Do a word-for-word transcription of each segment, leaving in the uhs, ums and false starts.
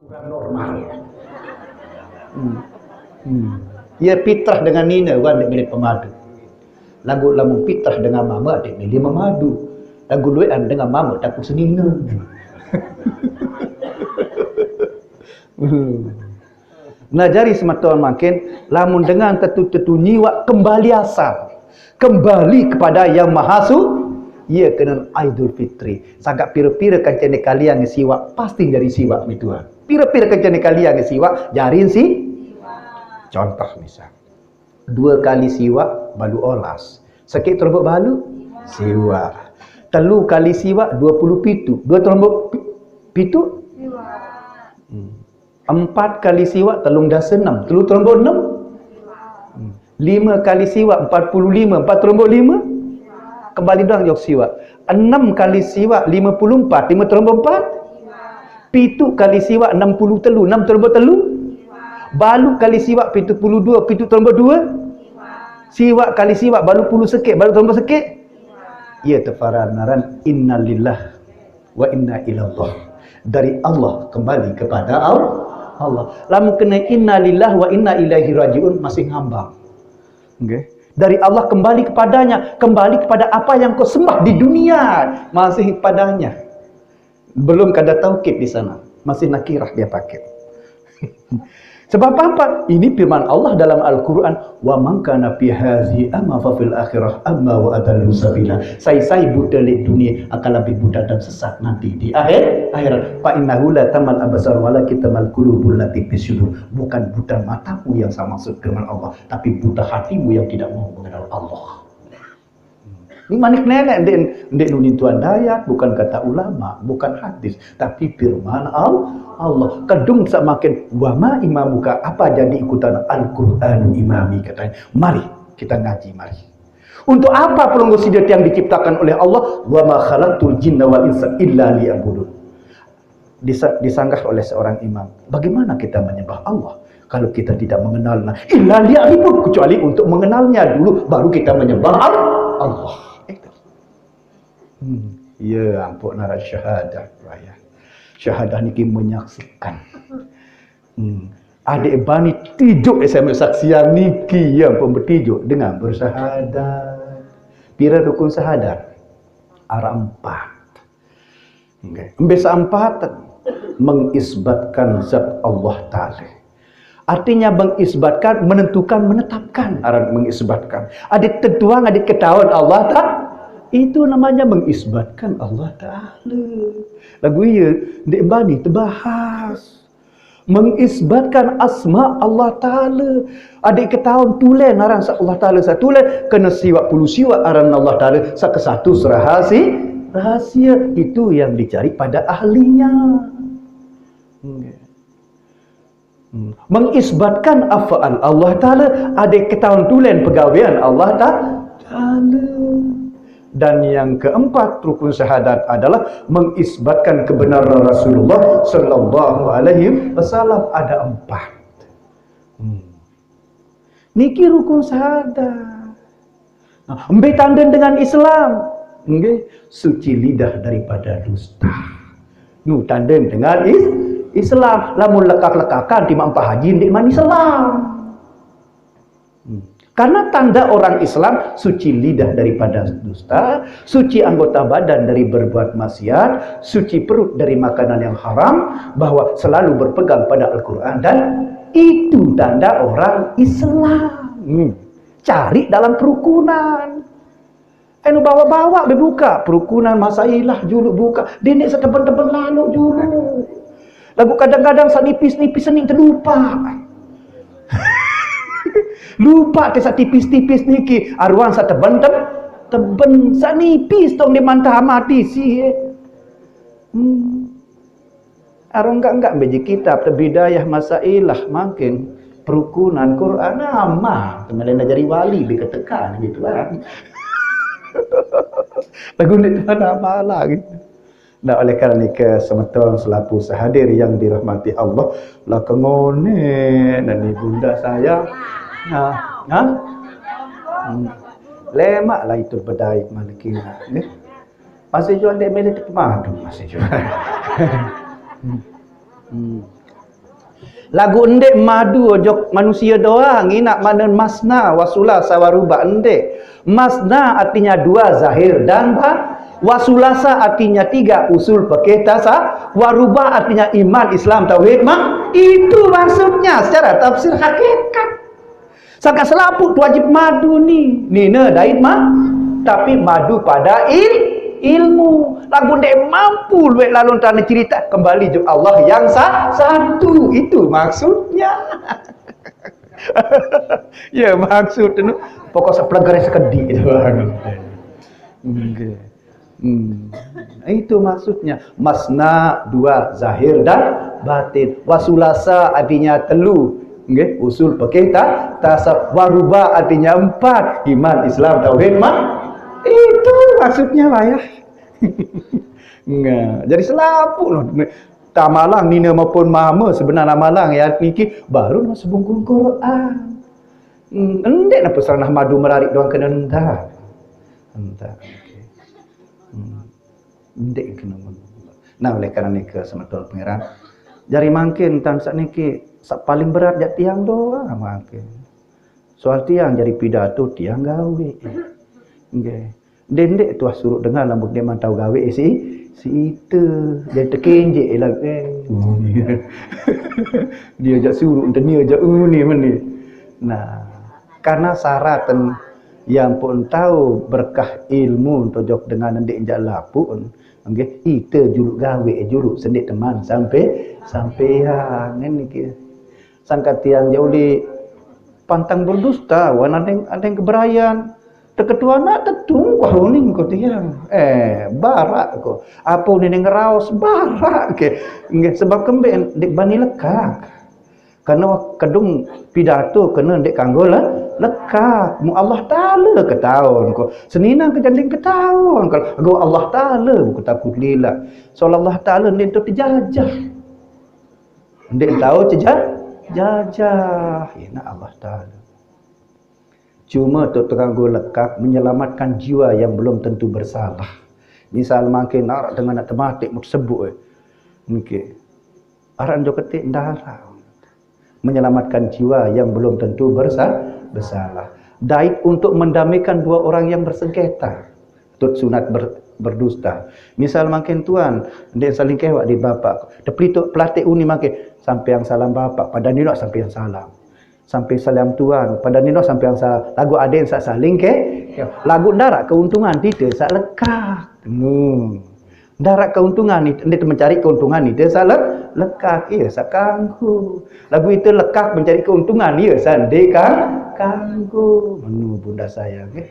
Orang normal. Hmm. Hmm. Ya, fitrah dengan nina, orang dek milih pemadu. Lagu lamun fitrah dengan mama, dek milih memadu. Lagu luean dengan mama, takut senina. Hmm. Nah, jari semeton makin, lamun dengan tetu-tetu nyiwak kembali asal. Kembali kepada Yang Maha Su, ia kena Aidul Fitri. Sagak pira-pira kancane kalian siwak, pasti jadi siwak mituan. Pira-pira kancane kalian siwak, jarin si. Contoh misal. Dua kali siwak, balu olas. Sekit terombok balu, siwak. Telu kali siwak, dua puluh pitu. Dua terombok pi-, pitu? Hmm. Empat kali siwak, telung dasa enam. Telu terombok enam? Hmm. Lima kali siwak, empat puluh lima. Empat terombok lima? Kembali doang jok siwak. Enam kali siwak, lima puluh empat. Lima terombok empat? Pitu kali siwak, enam puluh telu. Enam terombok telu? Balu kali siwak, pitu puluh dua. Pitu terombok dua? Siwak kali siwak, balu puluh sekit. Balu terombok sekit? Iya, tefaran ngaran innalillah wa inna ilallah. Dari Allah kembali kepada Al-, Allah. Lamun kena innalillah wa inna ilaihi rajiun, masih ngambang. Oke. Dari Allah kembali kepadanya, kembali kepada apa yang kau sembah di dunia, masih padanya. Belum kada taukid di sana, masih nakirah dia pakai. Sebab apa? Ini firman Allah dalam Al-Quran, "Wa man kana fi hazihi ama fa fil akhirah ama wa adallu sabila." Sai-sai buta di dunia akan lebih buta dan sesat nanti di akhir akhirat. "Fa innahu la tamal absar walakin tamal qulubul lati fis sudur." Bukan buta matamu yang saya maksud firman Allah, tapi buta hatimu yang tidak mau mengenal Allah. Ini manik nenek, ndik, ndik nunin tuan dayat, bukan kata ulama, bukan hadis, tapi firman Al-, Allah. Kedung samakin, "Wa ma imamuka, apa jadi ikutan Al-Quran imami?" Katanya, mari kita ngaji, mari. Untuk apa pelunggu sidat yang diciptakan oleh Allah? "Wa ma khalaqtul jinna wal insa illa liya'budun." Disa-, disanggah oleh seorang imam. Bagaimana kita menyembah Allah kalau kita tidak mengenalnya? Illa liya'rifun, kecuali untuk mengenalnya dulu, baru kita menyembah Al-, Allah. Itu. Hmm. Ya, ampun, nara syahadah, raya. Syahadah niki menyaksikan. Hmm. Adik bani tijuk S M S saksian niki, ya ampun, betijuk dengan bersyahadat. Pira rukun syahadat? Ara empat. Oke. Mbe saampat, mengisbatkan zat Allah Ta'ala. Artinya mengisbatkan, menentukan, menetapkan. Aran mengisbatkan. Adik tentuan, adik ketahuan Allah Ta'ala. Itu namanya mengisbatkan Allah Ta'ala. Lagu iya, ndik bani tebahas. Mengisbatkan asma Allah Ta'ala. Adik ketahuan tulen aran sa Allah Ta'ala, sa tulen kena siwak puluh siwak aran Allah Ta'ala, sa ke satu serahasi-, rahasia. Itu yang dicari pada ahlinya. Hmm. Mengisbatkan af'al Allah Ta'ala, adik ketahuan tulen pegawean Allah Ta-, Ta'ala. Dan yang keempat, rukun syahadat adalah mengisbatkan kebenaran Rasulullah sallallahu alaihi wasallam. Ada empat. Hmm. Niki rukun syahadat. Nah, mbe tanden dengan Islam? Nggih, suci lidah daripada dusta. Nu tanden dengan is-, Islam. Lamun lekak-lekakan, timbang Pak Haji, ndik man Islam. Hmm. Karena tanda orang Islam, suci lidah daripada dusta, suci anggota badan dari berbuat maksiat, suci perut dari makanan yang haram, bahwa selalu berpegang pada Al-Quran, dan itu tanda orang Islam. Hmm. Cari dalam perukunan. Anu bawa-bawa bebuka perukunan, masailah julu buka. Dene seteben-teben lalu julu. Lagu kadang-kadang sanipis-nipis sening terlupa. Lupa ke satipis-tipis niki, aruan sateben-tem-, teben, sanipis tong di mantah mati sih. Hmm. Arung enggak-enggak beji kitab, tebidayah, masailah, makin perukunan, Quran, nama. Temelena jari wali, diketekan gitu kan. Lagu ni Tuhan apalah gitu. Nah, oleh karena ke semeton selaku sehadir yang dirahmati Allah, lah kengone nani bunda saya. Nah, ha? Hmm. Lemak lah itu bedai malekina, ni. Masih jual dek mele tu pemadu, masih jual. Hmm. Hmm. Lagu ndeq madu ojok manusia doang, inaq makna masna, wasulasa, waruba, ndeq. Masna artinya dua, zahir dan ba-, wasulasa artinya tiga, usul, fikih, tasawuf, waruba artinya iman, Islam, tauhid, mak. Itu maksudnya secara tafsir hakikat. Sangkaq selapuq wajib madu ni. Nine dait mak, tapi madu pada il-, ilmu. Laguq ndeq mampu lueq lalo tane cerite, kembali jok Allah yang sa-, satu. Itu maksudnya. Ya, maksud tu. Pokok sepeleger sekediq. Nggih. Hmm. Itu maksudnya. Masna, dua, zahir dan batin. Wasulasa artinya telu. Nggih, usul fikih, ta-, tasawuf. Waruba artinya empat. Iman, Islam, tauhid, mak. Itu maksudnya, Pak, ya. Nah, jadi selapuq loh. Tamalang nine maupun mame sebenar amalang ya niki baru dengan sebungkung Quran. Hmm, ndeq napa seranah madu merariq doang kene endah. Endah. Oke. Hmm. Ndeq kene. Nah, oleh karena nike semeton pangeran, jari mangkin tan saq niki saq paling berat jaq tiang doang mangkin. Soal tiang jari pidato, tiang gawe. Nggih. Ndeq, ndeq tuah suruq dengan lamun ndeq mantau gawe si, si ite. Jari tekenjeq lah. Eh. Dia jaq suruq, ente ni jaq uni meni. Nah, karena syarat en, yang pun tahu berkah ilmu tojok dengan ndeq jaq lapuq en, nggih, ite juluq gawe, juluq sendeq teman sampe, sampean, ngene niki. Sangkaq tiang jaq uli pantang berdusta, wan adeng, adeng keberayan. Teketuan tetu kuah uning ko tiang. Eh, barak ko. Ape unin ngeraos barak ke. Nggih, sebab kembeq ndeq bani lekaq. Karena kedung pidato kene ndeq kanggo le-, lekaq. Mu Allah Taala ketaon ko. Seninang kejanding ketaon. Kalau Allah Taala buku takut lillah. Soal Allah Taala ndeq ento tejajah. Ndeq tao ceja-, jajah. Inaq Allah Taala. Cuma tu teranggo lekaq menyelamatkan jiwa yang belum tentu bersalah. Misal mangkin araq dengan nak tematik mut sebut, eh. Niki. Araq njo ketik ndaraq. Menyelamatkan jiwa yang belum tentu bersa-, bersalah. Dait untuk mendamaikan dua orang yang bersengketa. Tut sunat ber-, berdusta. Misal mangkin tuan, ndeq saling kewak di bapak. Tepelituk pelatik uni mangkin, sampeang salam bapak, pada nino sampeang salam. Sampai salam tuan, pada nino sampeang salam. Lagu aden sak saling ke, lagu ndaraq keuntungan tite sak lekaq. Hmm. Ndaraq keuntungan nit-, nit mencari keuntungan nite sak le-, lekaq. Iya, sak kanggo. Lagu ite lekaq mencari keuntungan, iya, sak ndeq kang-, kanggo. Menu bunda saya, nggih.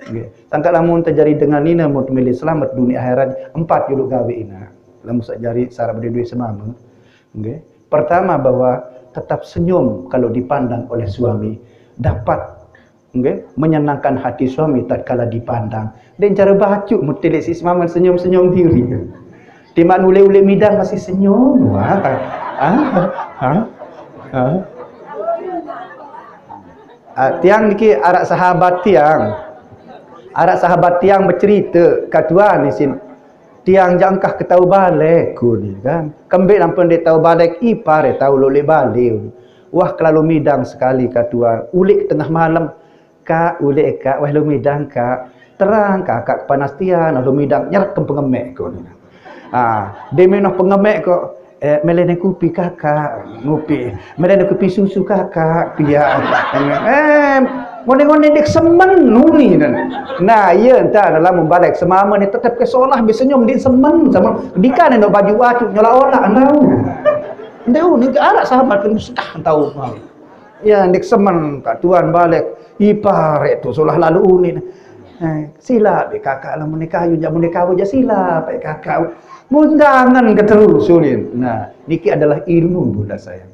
Nggih. Sangkaq lamun tejari dengan nine mun temilih selamet dunie akhirat, empat juluq gawe inaq. Lamun saq jari syarat bedoe semame. Nggih. Pertama, bahwa tetap senyum kalau dipandang oleh suami, dapat, nggih, menyenangkan hati suami tatkala dipandang. Ndeq care bacut mutilik si semame senyum-senyum diri. Timaq uleq-uleq midang masih senyum. Wah. Ah, ah, ah. Ah, tiang niki araq sahabat tiang. Araq sahabat tiang becerite, katuan isin, "Tiang jaq engkah ketau balek," ku ni kan. "Kembeq nampe ndeq tau balek?" "Ipar e tau lolek bale." Wah, kelalu midang sekali katuan. Uleq tengah malem, "Kak, uleq, Kak, wah lu midang, Kak. Terang, Kakak kepanas tian, lu midang, nyerekem pengemek," ko ni. Ah, dia menoh pengemek ko, eh, "Mele ne kupi, Kakak." Ngupi. "Mele ne kupi susu, Kakak." Piaq. Eh, ngone-ngone ndeq semen uni nen. Nah, iya, entah dalam membalek semame ni tetep ke solah be senyum ndeq semen sama dikan eno baju wacu nyolak-olak entau. Entau ni araq sahabat kan sudah entau. Ya, ndeq semen, kak tuan balek. Ipar e tu solah lalu unin. Eh, silap deh kakak lah menikah, yun jak menikah aja silap deh kakak. Mundangan keterus ulin. Nah, niki adalah ilmu bunda saya.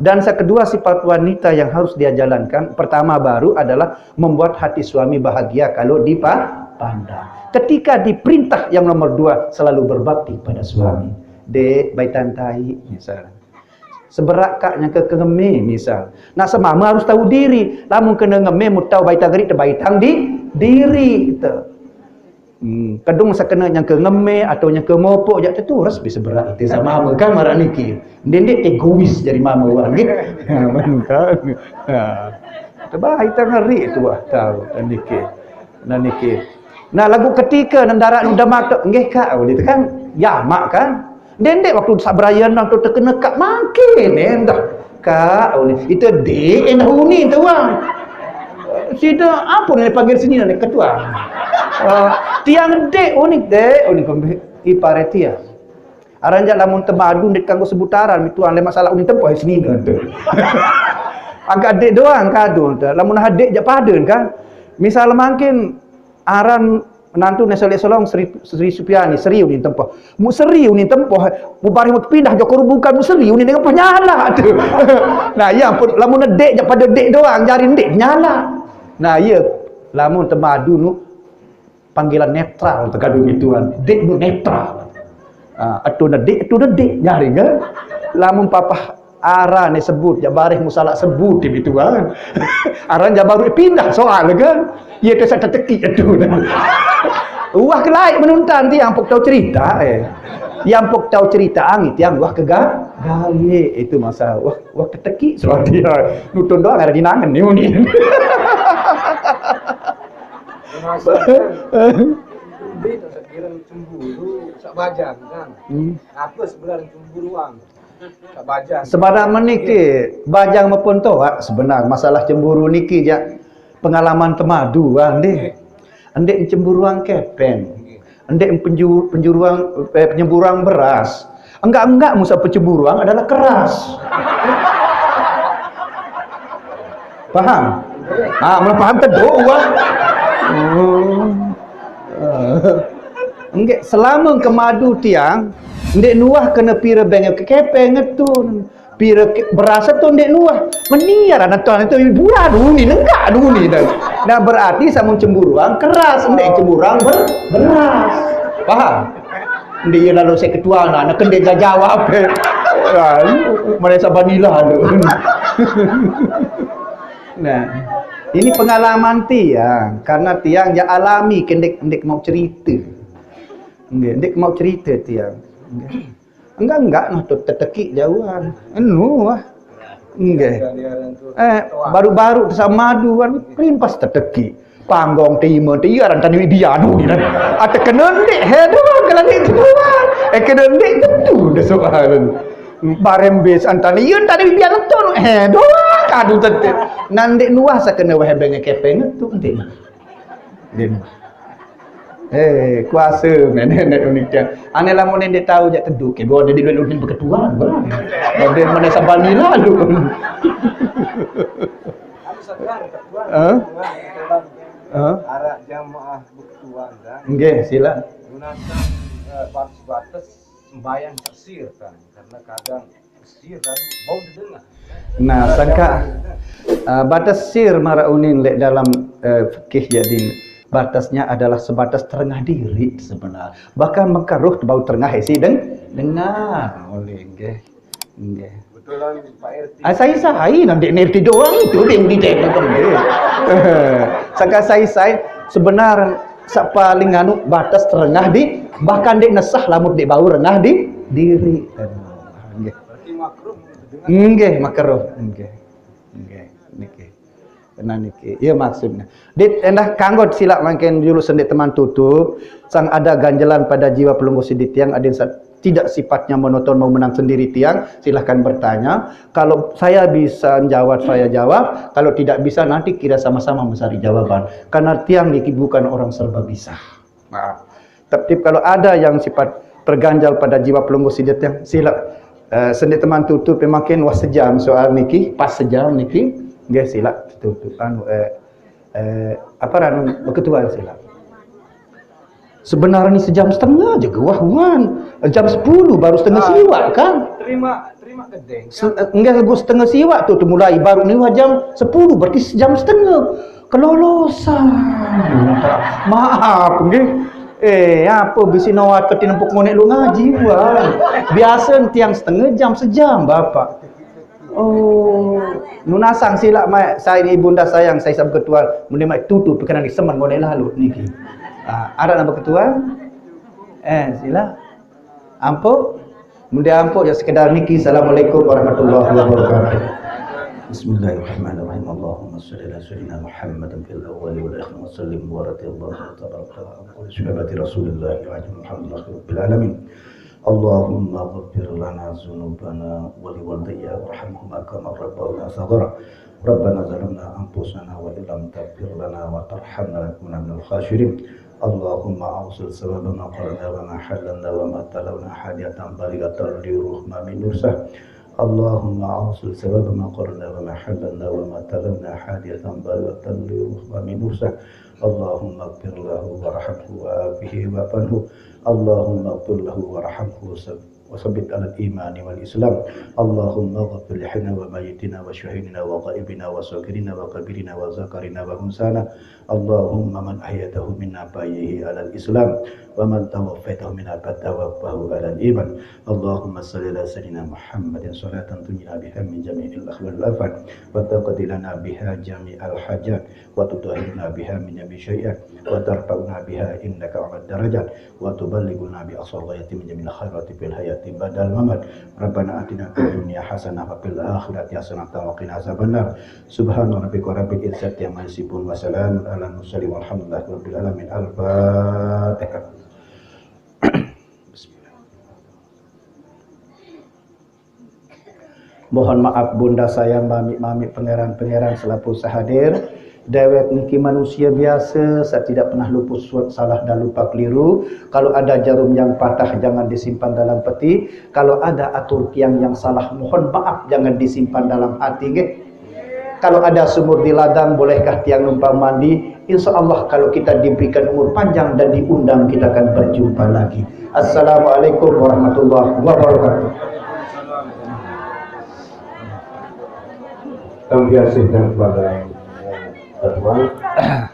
Dan yang kedua, sifat wanita yang harus dia jalankan, pertama baru adalah membuat hati suami bahagia kalau dipandang. Ketika diperintah yang nomor dua, selalu berbakti pada suami. Dek, baitan tai, misal. Seberak kak nyangke ke ngeme, misal. Nah, semame harus tahu diri. Lamun kene ngeme, mut tahu baitan diri, tebaitang di diri. Gitu. Hmm, kadung sakena nyangka ngemeh atau nyangka mopok jak tetu, ras bisa berat ati sama mama kan marah niki. Ndeq-ndeq egois jari mama wah nggih. Ha, betul kan? Ha. Tebah ita ngeri tu wah tau niki. Nah niki. Nah lagu ketika nendarat nu demak tu, nggih Kak, oh, dia tu kan jamak kan. Ndeq-ndeq waktu saq berayean nang tu tekene Kak mangkin endah. Kak, uni, ite deq endah uni tuan. Side ampun ni panggil sini ni ketua. Eh, tiang deq uni, deq uni kembe ipare tiang. Aran jaq lamun temadu ndeq kanggo sebutaran, mi tuan le masalah uni tempoh sini tu. Agak deq doang kadun tu. Lamun adeq jaq paden kan. Misal mangkin aran menantu ne Soleh Solong Sri, Sri Supiani, Sri unin tempoh. Mu Sri unin tempoh, mu bareh mu pindah Joko Rubukan, mu Sri unin dengan penyala tu. Nah, ya ampun, lamun deq jaq pade deq doang, jari ndeq nyala. Nah, iya, lamun temadu nu panggilan netral tekadu gituan. Deq nu netral. Ah, etu ne deq, etu ne deq, jari kan. Lamun papah aran ne sebut, jaq bareh musalak sebut, dia gitu kan. Aran jaq baru pindah soal kan. Iya tu saq teteki etu. Wah ke laik menuntan tiang pok tau cerita, eh. Yang pok tau cerita angin tiang wah ke ga-, gawe itu masa wah, wah teteki soal dia. Nutun doang ada dinangen ni muni. Beda sekira cemburu, sak bajang kan. Hmm. Apa sebenarnya cemburuan? Sak bajang. Sebenarnya meniki bajang maupun toaq sebenar masalah cemburu niki jaq pengalaman temadu ah ndeq. Ndeq cemburuan kepeng. Ndeq penju-, penjuruan, eh, penyemburuan beras. Enggak-enggak musa pencemburuan adalah keras. Paham? Ah, mun paham teduq wah. Oh. Nggih, selama kemadu tiang ndeq nuah kene pire beng kekepeng ngetun. Pire ke-, beras tu ndeq nuah. Meniar anak tuan itu buah duni, nenggak duni dah. Nah, berarti samun cemburuan keras, ndeq cemburuan ber-, beras. Paham? Ndeq iya lalu saya ketua nah, nak kendek gak jawab. Mana sabanila tu. Nah, ini pengalaman tiang karena tiang ya alami kendek, ndeq mau cerita. Nggih, ndeq mau cerita tiang. Nggih. Enggak, enggak, nah, tu teteki jauhan. Enu ah. Nggih. Eh, baru-baru sama madu kan, kelimpas teteki. Panggong terima, tiaran tadi bianu ni kan. Ate kena ndeq, he doang kalau ndeq tu doang. Eh, kena ndeq tentu dah soalan. Bareng bis antara iya tadi biar tu, he doang kadu tetep. Nanti nuah sakena wah benge kepeng tu ndeq. Ndeq. Eh, kuasa nenek-nenek unik dia. Ane lamun ndeq tau jaq teduq, ke gua ndeq diluin beketuan, bah. Ndeq mana saban ni lalu. Anu sekarang ketuan, Hah? Ketuan, Hah? Arah jamaah beketuan kan. Nggih, sila. Gunakan eh, batas-batas sembahyang tersir kan. Karena kadang tersir kan bau didengar. Nah, sangka uh, batas sir maraq unin leq dalam uh, fikih jadi batasnya adalah sebatas terengah diri sebenar. Bahkan mengkaruh bau terengah isi deng dengar. Oleh nggih. Nggih. Betulan Pak R T. Ah, sai-sai nanti R T doang itu ding di dek nonton nggih. Sangka sai-sai sebenar saq paling anu batas terengah di bahkan ndeq nesah lamun ndeq bau rengah di diri. Nggih. Berarti makruh. Nggih, makruh. Nggih. Nggih, niki. Nah niki, iya maksudnya. Dit endah kanggo silaq mangkin julu sendik teman tutup, sang ada ganjelan pada jiwa pelungguh sidit tiang adin sa-, tidak sifatnya monoton mau menang sendiri tiang, silahkan bertanya. Kalau saya bisa jawab, saya jawab. Kalau tidak bisa, nanti kita sama-sama mencari jawaban. Karena tiang niki bukan orang serba bisa. Nah, tapi kalau ada yang sifat terganjal pada jiwa pelungguh sidit tiang, silaq eh, sendik teman tutup mangkin wah sejam soal niki, pas sejam niki. Nggih silaq tutupan eh, eh, apa ranu beketuan silaq. Sebenarnya sejam setengah je wah wan. Jam sepuluh baru setengah siwaq kan? Terima terima gedeng. Se- Enggak lagu setengah siwaq tu, tu mulai baru ni wah jam sepuluh berarti sejam setengah. Kelolosan. Maaf nggih. Eh, apa bisi nawat keti nempuk ngonek lu ngaji wah. Biasa tiang setengah jam sejam bapak. Oh, nunasang silaq mai saya ibunda sayang saya sab ketuan muni mai tutu pekanan semen ngonek lalu niki. Ah, ada nama ketua? Eh, sila. Ampuk. Mun dah ampuk, ya sekedar niki. Assalamualaikum warahmatullahi wabarakatuh. Bismillahirrahmanirrahim. Allahumma salli ala sayyidina Muhammadin fil awwali wal akhir wa sallim wa radiyallahu tabaraka wa ta'ala an kulli sahabati Rasulillah wa ajma'in, alhamdulillahi rabbil alamin. Allahumma ghfir lana dzunubana wa liwalidayya warhamhuma kama rabbauna shaghara. Rabbana zalamna anfusana wa illam taghfir lana wa tarhamna lanakunanna minal khasirin. Allahumma awsil sawaba ma qara'na wa ma hallalna wa ma talawna hadiyatan balighatan li ruhma min nursah. Allahumma awsil sawaba ma qara'na wa ma hallalna wa ma talawna hadiyatan balighatan li ruhma min nursah. Allahumma ighfir lahu warhamhu wa afihi wa'fu anhu. Allahumma ighfir lahu warhamhu wa sab-, wa sabbit alal imani wal islam. Allahumma ighfir li hayyina wa mayyitina wa syahidina wa ghaibina wa saghirina wa kabirina wa zakarina wa unsana. Allahumma man ahyaytahu minna fa ahyihi alal islam, wa man tawaffaytahu minna fa tawaffahu alal iman. Allahumma salli ala sayyidina Muhammadin salatan tunjina biha min jami'il ahwal wal afat, wa taqdi lana biha jami'al hajat, wa tutahhiruna biha min jami'i sayyi'at, wa tarfa'una biha indaka a'la darajat, wa tuballighuna bi aqsal ghayati min jami'il khairati fil hayati ba'dal mamat. Rabbana atina fid dunya hasanah wa fil akhirati hasanah wa qina azabannar. Subhana rabbika rabbil izzati amma yasifun wa salamun alal mursalin walhamdulillahi rabbil alamin. Al-Fatihah. Mohon maaf bunda saya, mami-mami, pangeran-pangeran selaku sahadir. Dewek niki manusia biasa, saya tidak pernah luput suat salah dan lupa keliru. Kalau ada jarum yang patah, jangan disimpan dalam peti. Kalau ada atur tiang yang salah, mohon maaf, jangan disimpan dalam hati, nggih. Kalau ada sumur di ladang, bolehkah tiang numpang mandi? Insya Allah, kalau kita diberikan umur panjang dan diundang, kita akan berjumpa lagi. Assalamualaikum warahmatullahi wabarakatuh. Kang biasa dan kepada ketua.